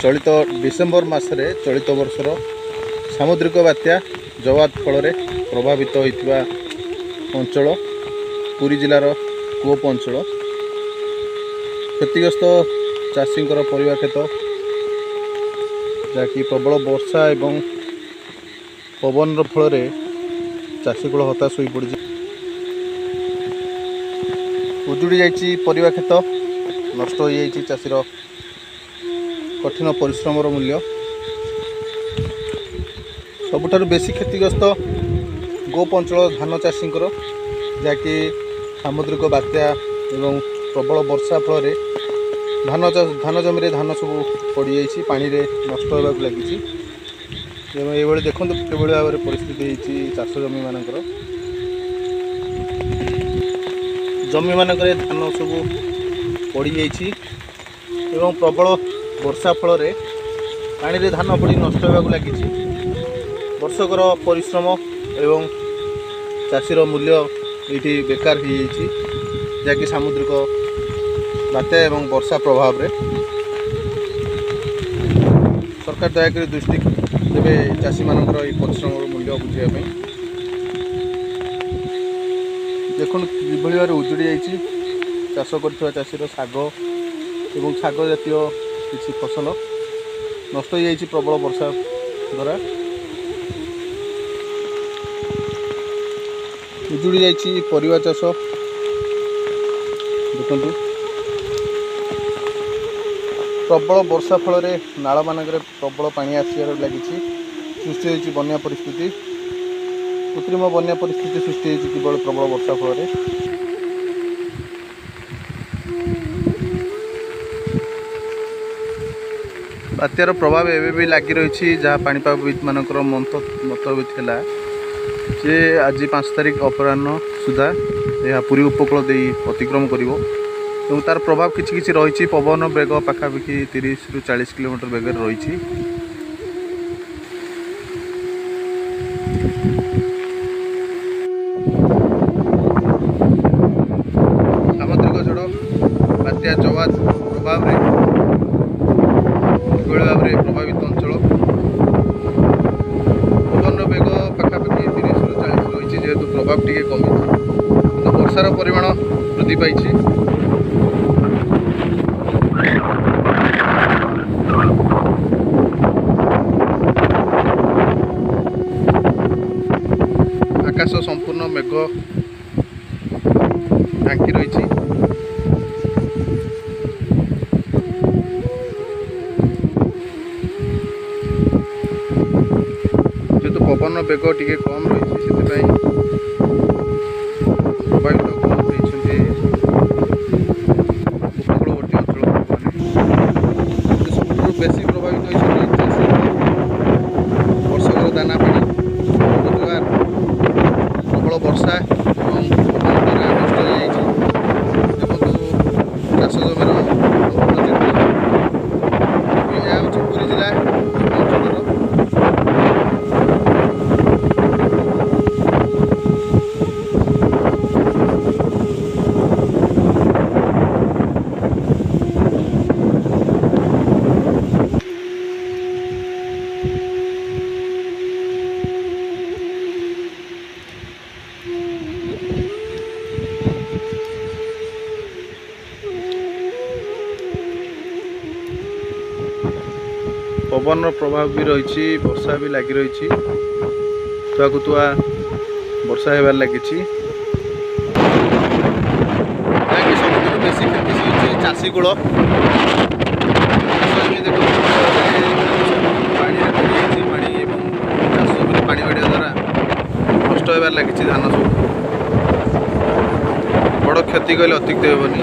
ଚଳିତ ଡିସେମ୍ବର ମାସରେ ଚଳିତ ବର୍ଷର ସାମୁଦ୍ରିକ ବାତ୍ୟା ଜୱାଦ ଫଳରେ ପ୍ରଭାବିତ ହୋଇଥିବା ଅଞ୍ଚଳ ପୁରୀ ଜିଲ୍ଲାର ଗୋପ ଅଞ୍ଚଳ। କ୍ଷତିଗ୍ରସ୍ତ ଚାଷୀଙ୍କର ପରିବା କ୍ଷେତ, ଯାହାକି ପ୍ରବଳ ବର୍ଷା ଏବଂ ପବନର ଫଳରେ ଚାଷୀକୁଳ ହତାଶ ହୋଇପଡ଼ିଛି। ଉଜୁଡ଼ି ଯାଇଛି ପରିବା କ୍ଷେତ, ନଷ୍ଟ ହୋଇଯାଇଛି ଚାଷୀର କଠିନ ପରିଶ୍ରମର ମୂଲ୍ୟ। ସବୁଠାରୁ ବେଶୀ କ୍ଷତିଗ୍ରସ୍ତ ଗୋପ ଅଞ୍ଚଳ ଧାନ ଚାଷୀଙ୍କର, ଯାହାକି ସାମୁଦ୍ରିକ ବାତ୍ୟା ଏବଂ ପ୍ରବଳ ବର୍ଷା ଫଳରେ ଧାନ ଜମିରେ ଧାନ ସବୁ ପଡ଼ିଯାଇଛି, ପାଣିରେ ନଷ୍ଟ ହେବାକୁ ଲାଗିଛି। ଏବଂ ଏଇଭଳି ଦେଖନ୍ତୁ କିଭଳି ଭାବରେ ପରିସ୍ଥିତି ହେଇଛି ଚାଷ ଜମିମାନଙ୍କର। ଜମିମାନଙ୍କରେ ଧାନ ସବୁ ପଡ଼ିଯାଇଛି ଏବଂ ପ୍ରବଳ ବର୍ଷା ଫଳରେ ପାଣିରେ ଧାନ ପଡ଼ି ନଷ୍ଟ ହେବାକୁ ଲାଗିଛି। ବର୍ଷକର ପରିଶ୍ରମ ଏବଂ ଚାଷୀର ମୂଲ୍ୟ ଏଇଠି ବେକାର ହୋଇଯାଇଛି, ଯାହାକି ସାମୁଦ୍ରିକ ବାତ୍ୟା ଏବଂ ବର୍ଷା ପ୍ରଭାବରେ। ସରକାର ଦୟାକରି ଦୃଷ୍ଟି ଦେବେ ଚାଷୀମାନଙ୍କର ଏହି ପରିଶ୍ରମର ମୂଲ୍ୟ ବୁଝିବା ପାଇଁ। ଦେଖନ୍ତୁ କିଭଳି ଭାବରେ ଉଜୁଡ଼ି ଯାଇଛି ଚାଷ କରିଥିବା ଚାଷୀର ଶାଗ ଏବଂ ଶାଗ ଜାତୀୟ କିଛି ଫସଲ ନଷ୍ଟ ହୋଇଯାଇଛି ପ୍ରବଳ ବର୍ଷା ଦ୍ୱାରା। ଉଜୁଡ଼ି ଯାଇଛି ପରିବା ଚାଷ। ଦେଖନ୍ତୁ ପ୍ରବଳ ବର୍ଷା ଫଳରେ ନାଳମାନଙ୍କରେ ପ୍ରବଳ ପାଣି ଆସିବାରେ ଲାଗିଛି। ସୃଷ୍ଟି ହୋଇଛି ବନ୍ୟା ପରିସ୍ଥିତି, କୃତ୍ରିମ ବନ୍ୟା ପରିସ୍ଥିତି ସୃଷ୍ଟି ହୋଇଛି କେବଳ ପ୍ରବଳ ବର୍ଷା ଫଳରେ। ବାତ୍ୟାର ପ୍ରଭାବ ଏବେ ବି ଲାଗି ରହିଛି, ଯାହା ପାଣିପାଗବିତ୍ମାନଙ୍କର ମତ ଥିଲା ଯେ ଆଜି 5 ତାରିଖ ଅପରାହ୍ନ ସୁଦ୍ଧା ଏହା ପୁରୀ ଉପକୂଳ ଦେଇ ଅତିକ୍ରମ କରିବ ଏବଂ ତାର ପ୍ରଭାବ କିଛି କିଛି ରହିଛି। ପବନ ବେଗ ପାଖାପାଖି 30ରୁ 40 କିଲୋମିଟର ବେଗରେ ରହିଛି। ସାମୁଦ୍ରିକ ଝଡ଼ ବାତ୍ୟା ଜୱାଦ ପ୍ରଭାବରେ କିଭଳି ଭାବରେ ପ୍ରଭାବିତ ଅଞ୍ଚଳ, ପବନର ବେଗ ପାଖାପାଖି 30ରୁ 40 ରହିଛି। ଯେହେତୁ ପ୍ରଭାବ ଟିକେ କମିଛି, କିନ୍ତୁ ବର୍ଷାର ପରିମାଣ ବୃଦ୍ଧି ପାଇଛି। ଆକାଶ ସମ୍ପୂର୍ଣ୍ଣ ମେଘ ଢାଙ୍କି ରହିଛି। ଯେହେତୁ ପବନ ବେଗ ଟିକେ କମ୍ ରହିଛି, ସେଥିପାଇଁ ପ୍ରଭାବିତ କମ୍ ହୋଇଛନ୍ତି ଉପକୂଳବର୍ତ୍ତୀ ଅଞ୍ଚଳ ଲୋକମାନେ। ସବୁଠାରୁ ବେଶୀ ପ୍ରଭାବିତ ହୋଇଛନ୍ତି ଚାଷୀ। ବର୍ଷକର ଦାନା ପାଣି, ରୋଜଗାର ପ୍ରବଳ ବର୍ଷା ଏବଂ ପବନ ଦ୍ୱାରା ନଷ୍ଟ ହୋଇଯାଇଛି। ଦେଖନ୍ତୁ ଚାଷ ଜମିର ସମ୍ପୂର୍ଣ୍ଣ ଚିତ୍ର। ଏହା ହେଉଛି ପୁରୀ ଜିଲ୍ଲା ଅଞ୍ଚଳର। ପବନର ପ୍ରଭାବ ବି ରହିଛି, ବର୍ଷା ବି ଲାଗି ରହିଛି, ତୁଆକୁ ତୁଆ ବର୍ଷା ହେବାରେ ଲାଗିଛି। ଯାହାକି ସବୁଠାରୁ ବେଶୀ କ୍ଷତି ସହିଛି ଚାଷୀ କୂଳ। ଦେଖନ୍ତୁ ପାଣିରେ ପଡ଼ିଯାଇଛି ପାଣି ଏବଂ ଚାଷ ଜମିରେ ପାଣି ମାଡ଼ିବା ଦ୍ୱାରା ନଷ୍ଟ ହେବାରେ ଲାଗିଛି ଧାନ ସବୁ। ବଡ଼ କ୍ଷତି କହିଲେ ଅତ୍ୟୁକ୍ତି ହେବନି।